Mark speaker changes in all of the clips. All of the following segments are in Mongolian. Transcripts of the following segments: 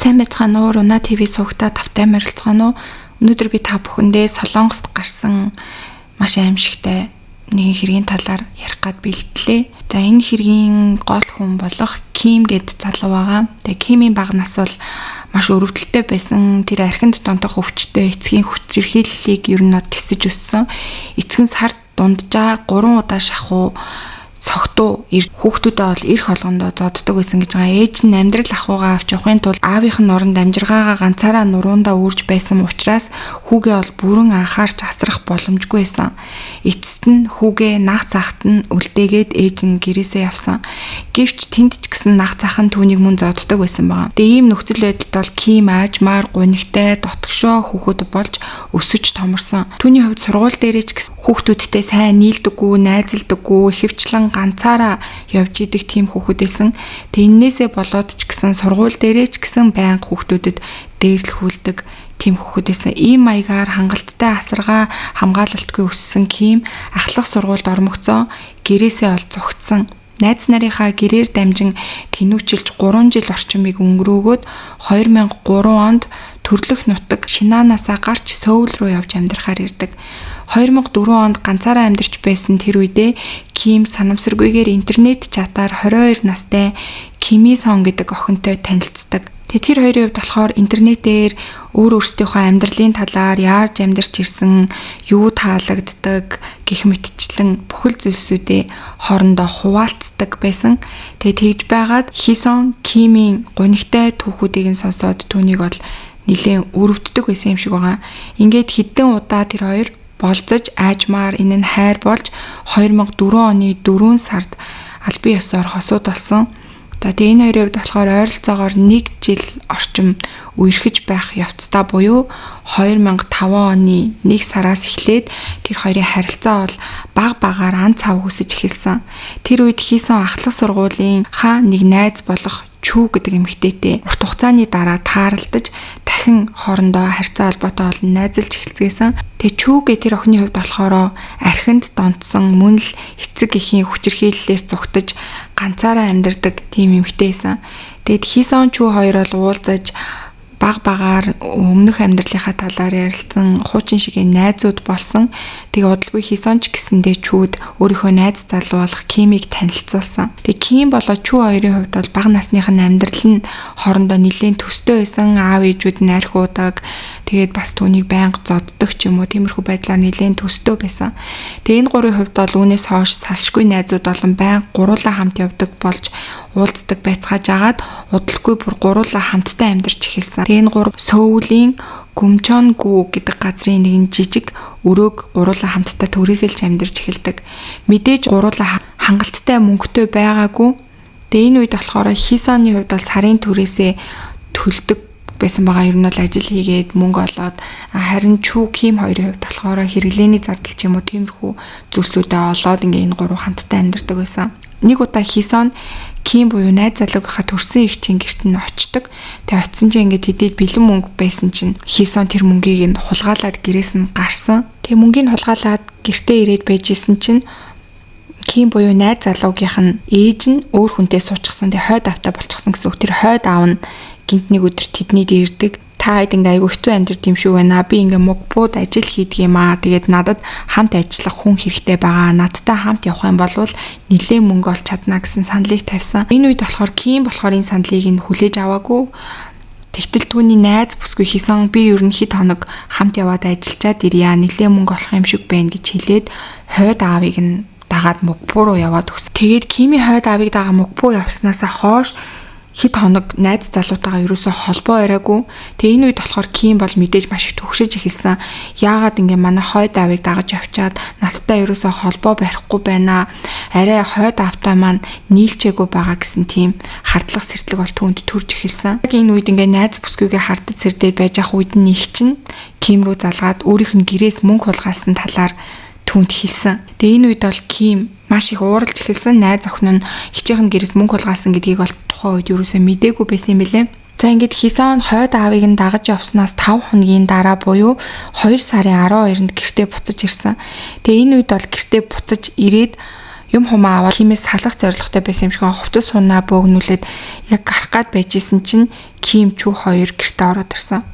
Speaker 1: Сайн байцгаана уу? Руна ТV сувагтаа тавтай морилцгооно уу? Өнөөдөр би та бүхэндээ Солонгост гарсан маш аимшигтай нэгэн хэргийн талаар ярих гад бэлтлээ. За, энэ хэргийн гол хүн болох Ким гэд залуу байгаа. Тэгээ Кимийн бага нас бол маш өрөвдөлттэй байсан. Тэр архинд донтох өвчтөй эцгийн хүчирхийллийг ер нь тисэж өссөн. Эцэг нь сард дунджаар 3 удаа шахуу согтуу хүүхдүүдээ бол эрх олгондоо зоддог байсан гэж байгаа. Ээж нь амьдрал ахуйгаа авч явахын тулд аавынх нь оронд амжиргаагаа ганцаараа нуруундаа үүрж байсан учраас хүүгээ бол бүрэн анхаарч асрах боломжгүй байсан. Эцэст нь хүүгээ наг цахт нь үлдээгээд ээж нь гэрээсээ явсан. Гэвч тэнд ч гэсэн наг цах нь түүнийг мөн зоддог байсан байгаа. Тэгээ ийм нөхцөл байдалд бол Ким аажмаар гунигтай дотгошоо хүүхэд болж өсөж томорсон. Түүний хувьд сургууль дээрээ ч гэсэн хүүхдүүдтэй сайн нийлдэггүй, найзалдаггүй, ихэвчлэн ганцаараа явж идэг тийм хүүхэд байсан. Тэгээ эннээсээ болоод ч гэсэн сургууль дээрээ ч гэсэн байнга хүүхдүүдэд дээрлэхүүлдэг тийм хүүхэд байсан. Ийм маягаар хангалттай асаргаа хамгаалалтгүй өссөн Ким ахлах сургуульд ормогцсон, гэрээсээ ол зугтсан. Найз нарынхаа гэрээр дамжин тэнүүчилж 3 жил орчмыг өнгөрөөгөөд 2003 онд төрлөх нутаг Шинаанаасаа гарч Сөүл рүү явж амьдрахаар ирдэг. 2004 онд ганцаараа амьдарч байсан тэр үедээ Ким санамсаргүйгээр интернет чатаар 22 настай Кими Сон гэдэг охинтой танилцдаг. Тэгээ тэр хоёрын хувьд болохоор интернетээр өөр өөрсдийнхөө амьдралын талаар яаж амьдарч ирсэн, юу таалагддаг гэх мэтчлэн бүхэл зүйлсүүдээ хоорондоо хуваалцдаг байсан. Тэгээ тэгж байгаад Хисон Кимийн гунигтай түүхүүдийг нь сонсоод түүнийг бол нэлээд өрөвддөг байсан юм шиг байгаа. Ингээд хэдэн удаа тэр хоёр болзож аажмаар энэ нь хайр болж 2004 оны 4 сард албан ёсоор хосууд болсон. За, тэгээ энэ хоёрын хувьд болохоор ойролцоогоор 1 жил орчим үерхэж байх явцдаа буюу 2005 оны 1 сараас эхлээд тэр хоёрын харилцаа бол баг багаар ан цав үүсэж эхэлсэн. Тэр үед Хийсон ахлах сургуулийн хаа нэг найз болох Чүү гэдэг эмэгтэйтэй урт хугацааны дараа тааралдаж дахин хоорондоо харьцаа холбоотой олон найзалж эхэлцгээсэн. Тэгээ Чүүгээ тэр охины хувьд болохоор архинд донтсон, мөн л эцэг эхийн хүчирхийллээс зугтаж ганцаараа амьдардаг тийм эмэгтэй байсан. Тэгээд Хийсон Чүү хоёр бол уулзаж баг багаар өмнөх амьдралынхаа талаар ярилцсан, хуучин шигээ найзууд болсон. Тэгээ удалгүй Хийсон ч гэсэндээ Чүүд өөрийнхөө найз залуу болох Кимийг танилцуулсан. Тэгээ Ким болоо Чүү хоёрын хувьд бол бага насных нь амьдрал нь хоорондоо нэлээд төстэй байсан. Аав ээжүүд нь архиудаг. Тэгээд бас түүнийг байнга зоддог ч юм уу, тиймэрхүү байдлаар нэлээд төстэй байсан. Тэгээ энэ гурвын хувьд бол үүнээс хойш салшгүй найзууд болон байнга гуруулаа хамт явдаг болж уулздаг байцгааж агаад удалгүй бүр гуруулаа хамтдаа амьдарч эхэлсэн. Тэгээ энэ гурав Сөүлийн Гүмчонгү гэдэг газрын нэгэн жижиг өрөөг гуруулаа хамтдаа түрээсэлж амьдарч эхэлдэг. Мэдээж гуруулаа хангалттай мөнгөтэй байгаагүй. Тэгээ энэ үед болохоор Хисоны хувьд бол сарын түрээсээ төлдөг байсан байгаа. Ер нь бол ажил хийгээд мөнгө олоод, харин Чүү Ким хоёрын хувьд болохоор хэрэглээний зардал ч юм уу, тиймэрхүү зүйлсүүдээ олоод ингээ энэ гурав хамтдаа амьдардаг байсан. Нэг удаа Хисон Ким буюу найз залуугийнхаа төрсөн эгчийн гэрт нь очдог. Тэгээ очисон чинь ингээд тэдэд бэлэн мөнгө байсан чинь Хисон тэр мөнгийг нь хулгайлаад гэрээс нь гарсан. Тэгээ мөнгийг нь хулгайлаад гэртээ ирээд байж исэн чинь Ким буюу найз залуугийнх нь ээж нь өөр хүнтэй суучихсан. Тэгээ хойд аавтай болчихсон гэсэн үг. Тэр хойд аав нь гинт нэг өдөр тэднийд ирдэг. Та хэд ингээ айгүй хэцүү амьдрт юм шиг байна. Би ингээ мугбууд ажил хийдэг юм аа. Тэгээд надад хамт ажиллах хүн хэрэгтэй байгаа. Надтай хамт явах юм бол нэлээд мөнгө олж чадна гэсэн саналыг тавьсан. Энэ үед болохоор Ким болохоор энэ саналыг нь хүлээж аваагүй. Тэгтэл түүний найз бүсгүй Хисон би ер нь хэд хоног хамт яваад ажиллачаад ирья. Нэлээд мөнгө олох юм шиг байна гэж хэлээд хойд аавыг нь дагаад Мугпуу руу яваад өгсөн. Тэгээд Кими хойд аавыг дагаа Мугпуу явснаасаа хойш хэд хоног найз залуутайгаа ерөөсөө холбоо яриаггүй. Тэгээ энэ үед болохоор Ким бол мэдээж маш их түгшиж эхэлсэн. Яагаад ингээ манай хойд аавыг дагаж явчаад надтай ерөөсөө холбоо барихгүй байна. Арай хойд аавтай маань нийлчээгүй байгаа гэсэн тийм хардлага сэрдлэг бол түүнд төрж эхэлсэн. Яг энэ үед ингээ найз бүсгүйгээ хардаж сэрдээд байж ах үед нь их чинь Ким рүү залгаад өөрийнх нь гэрээс мөнгө хулгайлсан талаар түүнд хэлсэн. Тэгээ энэ үед бол Ким маш их ууралж эхэлсэн. Найз охин нь хичээх нь гэрээс мөнгө хулгайлсан гэдгийг бол тухайн үед ерөөсөө мдээгүй байсан юм билээ. За, ингээд Хисон хойд аавыг нь дагаж явснаас 5 хоногийн дараа буюу 2 сарын 12-нд гэртээ буцаж ирсэн. Тэгээ энэ үед бол гэртээ буцаж ирээд Юм хумаа аваад Кимээс салах зорилготой байсан юм шиг хувцас сунаа бөөгнүүлээд яг гарах гад байж исэн чинь Ким Чү хоёр гэртээ ороод ирсэн.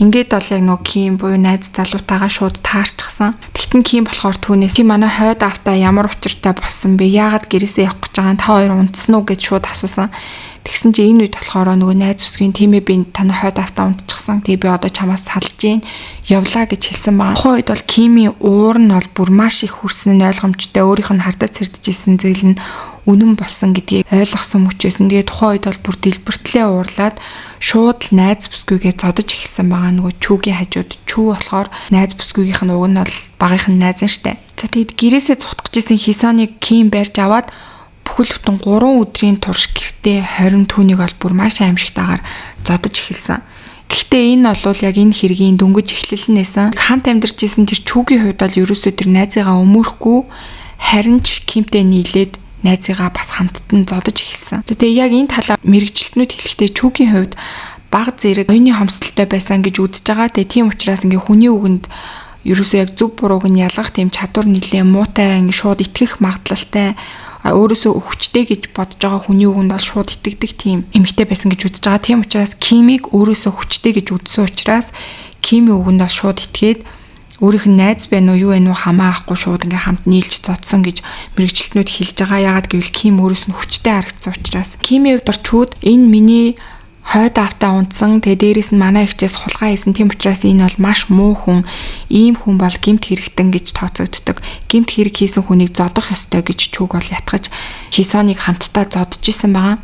Speaker 1: Ингээд бол яг нөгөө Ким буюу найз залуутайгаа шууд таарчихсан. Тэгтэн Ким болохоор түүнээс чи манай хойд аавтаа ямар учиртай болсон бэ? Яагаад гэрээсээ явах гэж байгаа юм? Та хоёр унтсан уу гэж шууд асуусан. Тэгсэн чи энэ үед болохоор нөгөө найз бүсгийн тийм ээ би танай хойд аавтаа унтчихсан. Тэгээ би одоо чамаас салж гин явлаа гэж хэлсэн байгаа. Тухайн үед бол Кимийн уур нь бол бүр маш их хүрсэн нь ойлгомжтой. Өөрийнх нь хардаж сэрдэж исэн зүйл нь үнэн болсон гэдгийг ойлгосон мөч байсан. Тэгээ тухайн үед бол бүр дэлбэртлээ уурлаад шууд л найз бүсгүйгээ зодож эхэлсэн байгаа. Нөгөө Чүүгийн хажууд Чүү болохоор найз бүсгүйгийнх нь уг нь бол багийнх нь найз нь штэ. За тэгэд гэрээсээ зугтах гэжсэн Хисоныг Ким барьж аваад бүхэл бүтэн 3 өдрийн турш гэртээ 20 түүнийг бол бүр маш аимшигтайгаар зодож эхэлсэн. Гэхдээ энэ бол яг энэ хэргийн дөнгөж эхлэл нь байсан. Хамт амьдарч исэн тэр Чүүгийн хувьд бол ерөөсөө тэр найзыгаа өмөрөхгүй харин ч Кимтэй нийлээд найзыгаа бас хамтд нь зодож эхэлсэн. Тэгээ яг энэ талаар мэрэгчлэтнүүд хэлэхдээ Чүүгийн хувьд баг зэрэг оюуны хомсдолтой байсан гэж үзэж байгаа. Тэгээ тийм учраас ингээ хүний үгэнд ерөөсөө яг зөв бурууг нь ялгах тийм чадвар нэлээ муутай ингээ шууд итгэх магадлалтай өөрөөсөө хүчтэй гэж бодож байгаа хүний үгэнд бол шууд итгэдэг тийм эмэгтэй байсан гэж үзэж байгаа. Тийм учраас Кимийг өөрөөсөө хүчтэй гэж үзсэн учраас Кимийн үгэнд бол шууд итгээд өөрийнх нь найз байна уу юу байна уу хамаахгүй шууд ингээ хамт нийлж зодсон гэж мэрэгчлэтнүүд хэлж байгаа. Яагаад гэвэл Ким өөрөөс нь хүчтэй харагдсан учраас. Кимийн хувьд орчууд энэ миний хойд аавтаа унтсан. Тэгээ дээрэс нь манай эгчээс хулгай хийсэн. Тийм учраас энэ бол маш муу хүн. Ийм хүн бол гэмт хэрэгтэн гэж тооцогддог. Гэмт хэрэг хийсэн хүнийг зодох ёстой гэж Чүүг бол ятгах Хисоныг хамтдаа зодож исэн байгаа.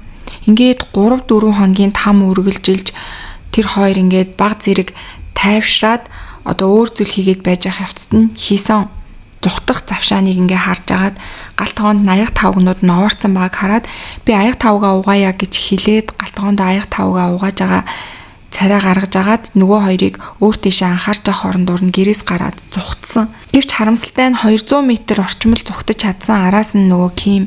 Speaker 1: Ингээд 3 4 хоногийн там үргэлжилж тэр хоёр ингээд баг зэрэг тайвшраад одоо өөр зүйл хийгээд байж байгаа явцад нь Хисон зугтах завшааныг ингээ харж агаад гал тогоонд аяг тавгнууд нь овоорсон байгааг хараад би аяг тавгаа угаая гэж хэлээд гал тогоонд аяг тавгаа угааж байгаа царай гаргаж агаад нөгөө хоёрыг өөр тийшээ анхаарч явах хоорондоор нь гэрээс гараад зугтсан. Гэвч харамсалтай нь 200 м орчмол зугтаж чадсан араас нь нөгөө Ким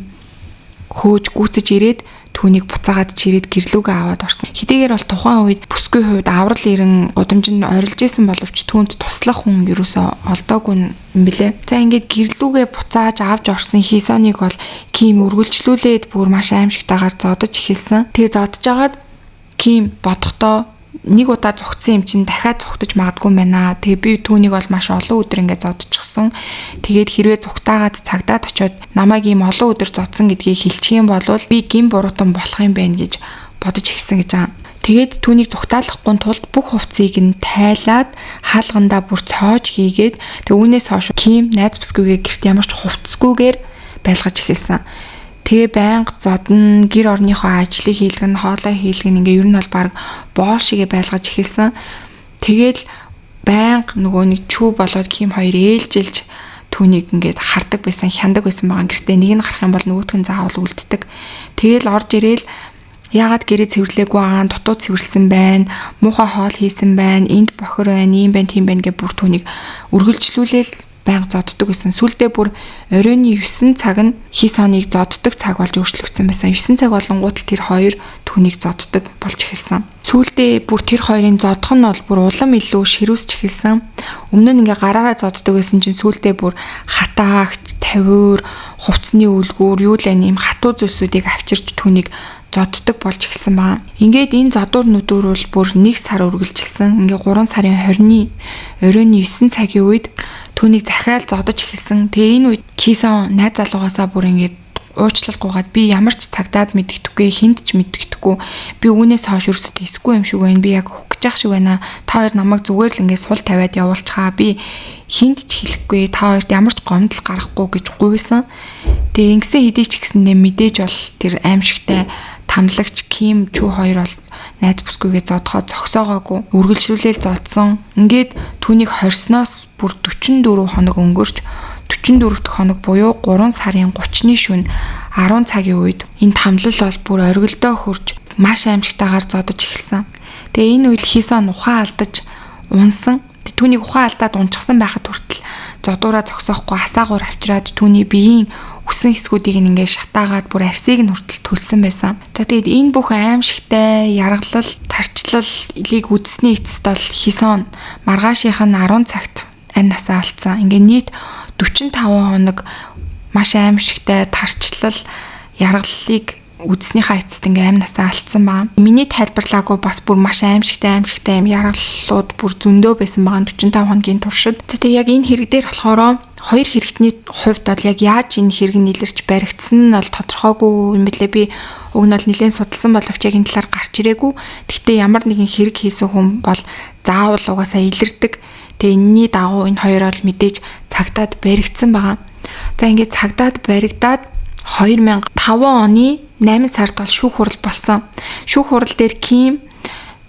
Speaker 1: хөөж гүйцэж ирээд түүнийг буцаагаад чирээд гэрлүүгээ аваад орсон. Хэдийгээр бол тухайн үед бүсгүй хувьд аврал ирэн гудамжинд орилж исэн боловч түүнд туслах хүн ерөөсөө олдоогүй юм билэ. За ингээд гэрлүүгээ буцааж авч орсон Хисоныг бол Ким үргэлжлүүлээд бүр маш аимшигтайгаар зодож эхэлсэн. Тэгээ зодож агаад Ким бодохдоо нэг удаа зугтсан юм чинь дахиад зугтаж магадгүй юм байна. Тэгээ би түүнийг бол маш олон өдөр ингээд зодчихсон. Тэгээд хэрвээ зугтаагаад цагдаад очиод намайг ийм олон өдөр зодсон гэдгийг хэлчих юм бол би гин буруутан болох юм байна гэж бодож эхэлсэн гэж байгаа. Тэгээд түүнийг зугтаалахгүй тулд бүх хувцсыг нь тайлаад хаалгандаа бүр цоож хийгээд тэг үүнээс хойш Ким найз бүсгүйгээ гэрт ямар ч хувцсгүйгээр байлгаж эхэлсэн. Тэгээ байнга зодно, гэр орныхоо ажлыг хийлгэн, хоолой хийлгэн ингээ ер нь бол баг боол шигээ байлгаж эхэлсэн. Тэгээл байнга нөгөө нэг Чүү болоод Ким хоёр ээлжилж түүнийг ингээд хардаг байсан, хяндаг байсан байгаа. Гэртээ нэг нь гарах юм бол нөгөөх нь заавал үлддэг. Тэгээл орж ирээл яагаад гэрээ цэвэрлээгүй байгаа, дутуу цэвэрлсэн байна, муухай хоол хийсэн байна, энд бохор байна, ийм байна, тийм байна гэж бүр түүнийг үргэлжлүүлээл байнга зоддог байсан. Сүүлдээ бүр оройн 9 цаг нь Хисоныг зоддог цаг болж өөрчлөгдсөн байсан. 9 цаг болонгууд л тэр хоёр түүнийг зоддог болж эхэлсэн. Сүүлдээ бүр тэр хоёрын зодох нь бол бүр улам илүү ширүүсч эхэлсэн. Өмнө нь ингээ гараараа зоддог байсан чинь сүүлдээ бүр хатаагч, тавиур, хувцсны үлгүүр юу л ийм хатуу зүйлсүүдийг авчирч түүнийг зоддог болж эхэлсэн байгаа. Ингээд энэ зодуур нүдүүр бол бүр 1 сар үргэлжилсэн. Ингээ 3 сарын 20-ны оройн 9 цагийн үед түүнийг захиал зодож эхэлсэн. Тэгээ энэ үед Кисон найз залуугаасаа бүр ингээд уучлал гуйгаад би ямар ч цагдаад мэддэхгүй, хүнд ч мэддэхгүй. Би үүнээс хойш өөрсдөө тийсгүй юм шиг байна. Би яг хөөх гэж ах шиг байна. Та хоёр намайг зүгээр л ингээд сул тавиад явуулчихаа. Би хүнд ч хэлэхгүй. Та хоёрт ямар ч гомдол гаргахгүй гэж гуйсан. Тэгээ ингэсэн хэдий ч гэсэндээ мэдээж бол тэр аимшигтай тамлагч Ким Чүү хоёр бол найз бүсгүйгээ зодохоо зогсоогоогүй. Үргэлжлүүлээл зодсон. Ингээд түүнийг хорсноос бүр 44 хоног өнгөрч 44 дахь хоног буюу 3 сарын 30-ны шөнө 10 цагийн үед энэ тамлал бол бүр оргилдоо хөрж маш аимшигтайгаар зодож эхэлсэн. Тэгээ энэ үед Хисон ухаан алдаж унсан. Түүнийг ухаан алдаад унчихсан байхад хүртэл зодуураа зогсоохгүй асаагуур авчираад түүний биеийн үсэн хэсгүүдийг нь ингээд шатаагаад бүр арсыг нь хүртэл төлсөн байсан. За тэгээд энэ бүх аимшигтай яргалал, тарчлал илийг үзсний эцэст бол Хисон маргаашийнх нь 10 цагт амь насаа алдсан. Ингээд нийт 45 хоног Маш аимшигтай тарчлал, яргаллыг үзснийхаа эцэст ингээ амь насаа алдсан байгаа. Миний тайлбарлаагүй бас бүр маш аимшигтай юм яргаллууд бүр зөндөө байсан байгаа 45 хоногийн туршид. Тэгээ яг энэ хэрэг дээр болохоор хоёр хэрэгтний хувьд бол яг яаж энэ хэрэг нь илэрч баригдсан нь бол тодорхойгүй юм билээ. Би уг нь бол нэлээд судалсан боловч яг энэ талаар гарч ирээгүй. Гэхдээ ямар нэгэн хэрэг хийсэн хүн бол заавал угаасаа илэрдэг. Тэгээ энэний дагуу энэ хоёр бол мэдээж цагдаад баригдсан байгаа. За ингээд цагдаад баригдаад 2005 оны 8 сард бол шүүх хурал болсон. Шүүх хурал дээр Ким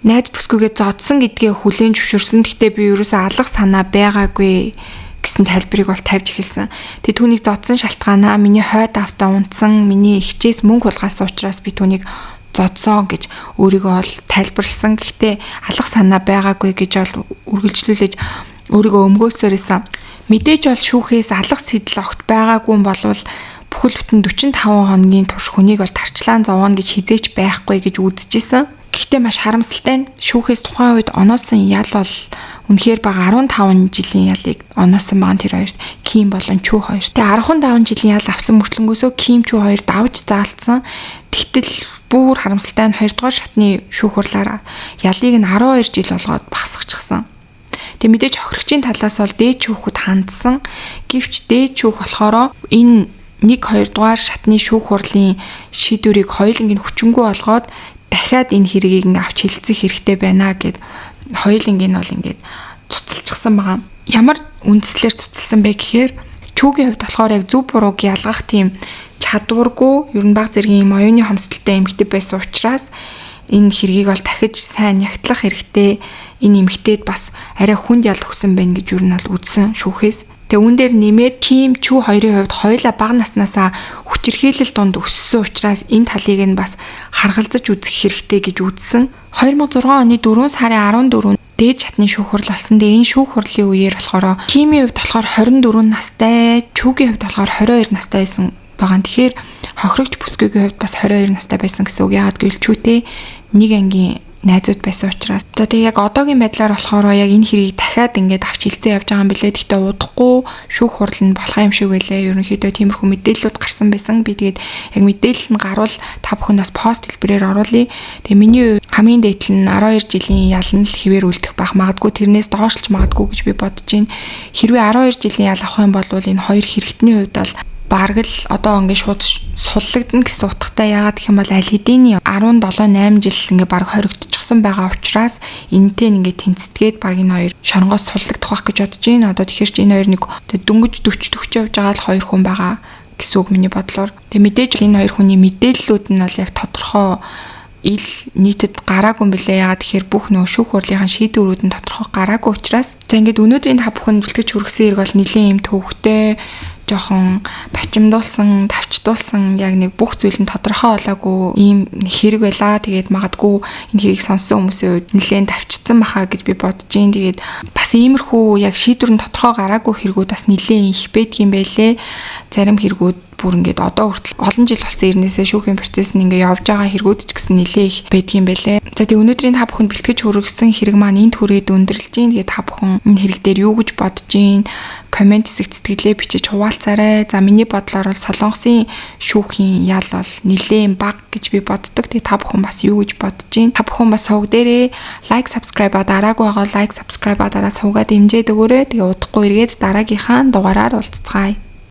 Speaker 1: найз бүсгүйгээ зодсон гэдгээ хүлээн зөвшөөрсөн. Гэхдээ би ерөөсөө алга санаа байгаагүй гэсэн тайлбарыг бол тавьж эхэлсэн. Тэгээ түүнийг зодсон шалтгаанаа миний хойд автаа унтсан, миний эгчээс мөнгө хулгайлсан учраас би түүнийг зодсон гэж өөрийгөө бол тайлбарласан. Гэхдээ алга санаа байгаагүй гэж бол үргэлжлүүлэж өөрийгөө өмгөөлсөөр исэн. Мэдээж бол шүүхээс алга сэтэл огт байгаагүй болвол бүхэл бүтэн 45 хоногийн турш хүнийг бол тарчлаан зовооно гэж хизээч байхгүй гэж үзчихсэн. Гэхдээ маш харамсалтай нь шүүхээс тухайн үед оноосон ял бол үнэхээр бага 15 жилийн ялыг оноосон байгаа тэр хоёрт Ким болон Чү хоёр. Тэгээ 15 жилийн ял авсан мөртлөнгөөсөө Ким Чү хоёр давж заалтсан. Тэгтэл бүр харамсалтай нь 2 дугаар шатны шүүх хурлаар ялыг нь 12 жил болгоод багасгачихсан. Тэгээ мэдээж хохирогчийн талаас бол дээд шүүхэд хандсан. Гэвч дээд шүүх болохоор энэ 1 2 дугаар шатны шүүх хурлын шийдвэрийг хоёуланг нь хүчингү болгоод дахиад энэ хэргийг ингээ авч хилцэх хэрэгтэй байна гэд хоёуланг нь бол ингээд цуцалчихсан байгаа. Ямар үндслээр цуцалсан бэ гэхээр Чүгийн хувьд болохоор яг зөв бурууг ялгах тийм чадваргүй, ер нь баг зэргийн юм оюуны хомсдолтой эмэгтэй байсан учраас энэ хэргийг бол дахиж сайн нягтлах хэрэгтэй. Энэ эмэгтэйд бас арай хүнд ял өгсөн байна гэж ер нь бол үзсэн шүүхээс. Тэгээ үүн дээр нэмээд Ким Чү хоёрын хувьд хоёулаа бага наснаасаа хүчирхийлэл дунд өссөн учраас энэ талыг нь бас харгалзаж үзэх хэрэгтэй гэж үзсэн. 2006 оны 4 сарын 14 дээд шатны шүүх хурал болсон. Тэгээ энэ шүүх хурлын үеэр болохоор Кимийн хувьд болохоор 24 настай, Чүгийн хувьд болохоор 22 настай байсан байгаа. Тэгэхээр хохирогч бүсгүйгийн хувьд бас 22 настай байсан гэсэн үг. Яагаад гэвэл Чүтэй нэг ангийн найзууд байсан учраас. За тэгээ яг одоогийн байдлаар болохоор яг энэ хэргийг дахиад ингээд авч хилцээ явж байгаа юм билээ. Гэхдээ удахгүй шүүх хурал нь болох юм шиг байлээ. Ерөнхийдөө тиймэрхүү мэдээллүүд гарсан байсан. Би тэгээд яг мэдээлэл нь гарвал та бүхэн бас пост хэлбэрээр оруулъя. Тэгээ миний хамгийн дээд нь 12 жилийн ял нь л хэвээр үлдэх байх. Магадгүй тэрнээс доошлж магадгүй гэж би бодож байна. Хэрвээ 12 жилийн ял авах юм бол энэ хоёр хэрэгтний хувьд бол бараг л одоо ингээд шууд суллагдана гэсэн утгатай. Яагаад гэх юм бол аль хэдийн 17 8 жил ингээд бараг хоригдчихсан байгаа учраас энэтэй ингээд тэнцэтгээд бараг энэ хоёр шоронгоос суллагдах байх гэж бодож байна. Одоо тэгэхээр чи энэ хоёр нэг дөнгөж 40 40 явж байгаа л хоёр хүн байгаа гэсэн үг миний бодлоор. Тэгээ мэдээж энэ хоёр хүний мэдээллүүд нь бол яг тодорхой ил нийтэд гараагүй юм билээ. Яагаад тэгэхээр бүх нөө шүүх хурлынхаа шийдвэрүүд нь тодорхой гараагүй учраас. За ингээд өнөөдрийн та бүхэнд бэлтгэж хүргэсэн хэрэг бол нэлээд юм төвөгтэй, жоохон бачимдуулсан, тавчдуулсан яг нэг бүх зүйл нь тодорхой болоогүй ийм хэрэг байла. Тэгээд магадгүй энэ хэргийг сонссон хүмүүсийн хувьд нэлээд тавчдсан баха гэж би бодож байна. Тэгээд бас иймэрхүү яг шийдвэр нь тодорхой гараагүй хэрэгүүд бас нэлээд их байдгийн байлээ. Зарим хэрэгүүд бүр ингээд одоо хүртэл олон жил болсон ирнээсээ шүүхийн процесс нь ингээд явж байгаа хэрэгүүд ч гэсэн нэлээ их байдгийн байлээ. За тэгээ өнөөдрийн та бүхэнд бэлтгэж хүргэсэн хэрэг маань энд хүрээд өндөрлөж байна. Тэгээ та бүхэн энэ хэрэг дээр юу гэж бодож байна? Коммент хэсэгт сэтгэлээ бичиж хуваалцаарай. За миний бодлоор бол Солонгосын шүүхийн ял бол нэлээд бага гэж би боддог. Тэгээ та бүхэн бас юу гэж бодож байна? Та бүхэн бас сувг дээрээ like, subscribe дараагүй байгаа like, subscribe дараа сувгаа дэмжиж өгөөрэй. Тэгээ удахгүй эргээд дараагийнхаа дугаараар уулзцгаая.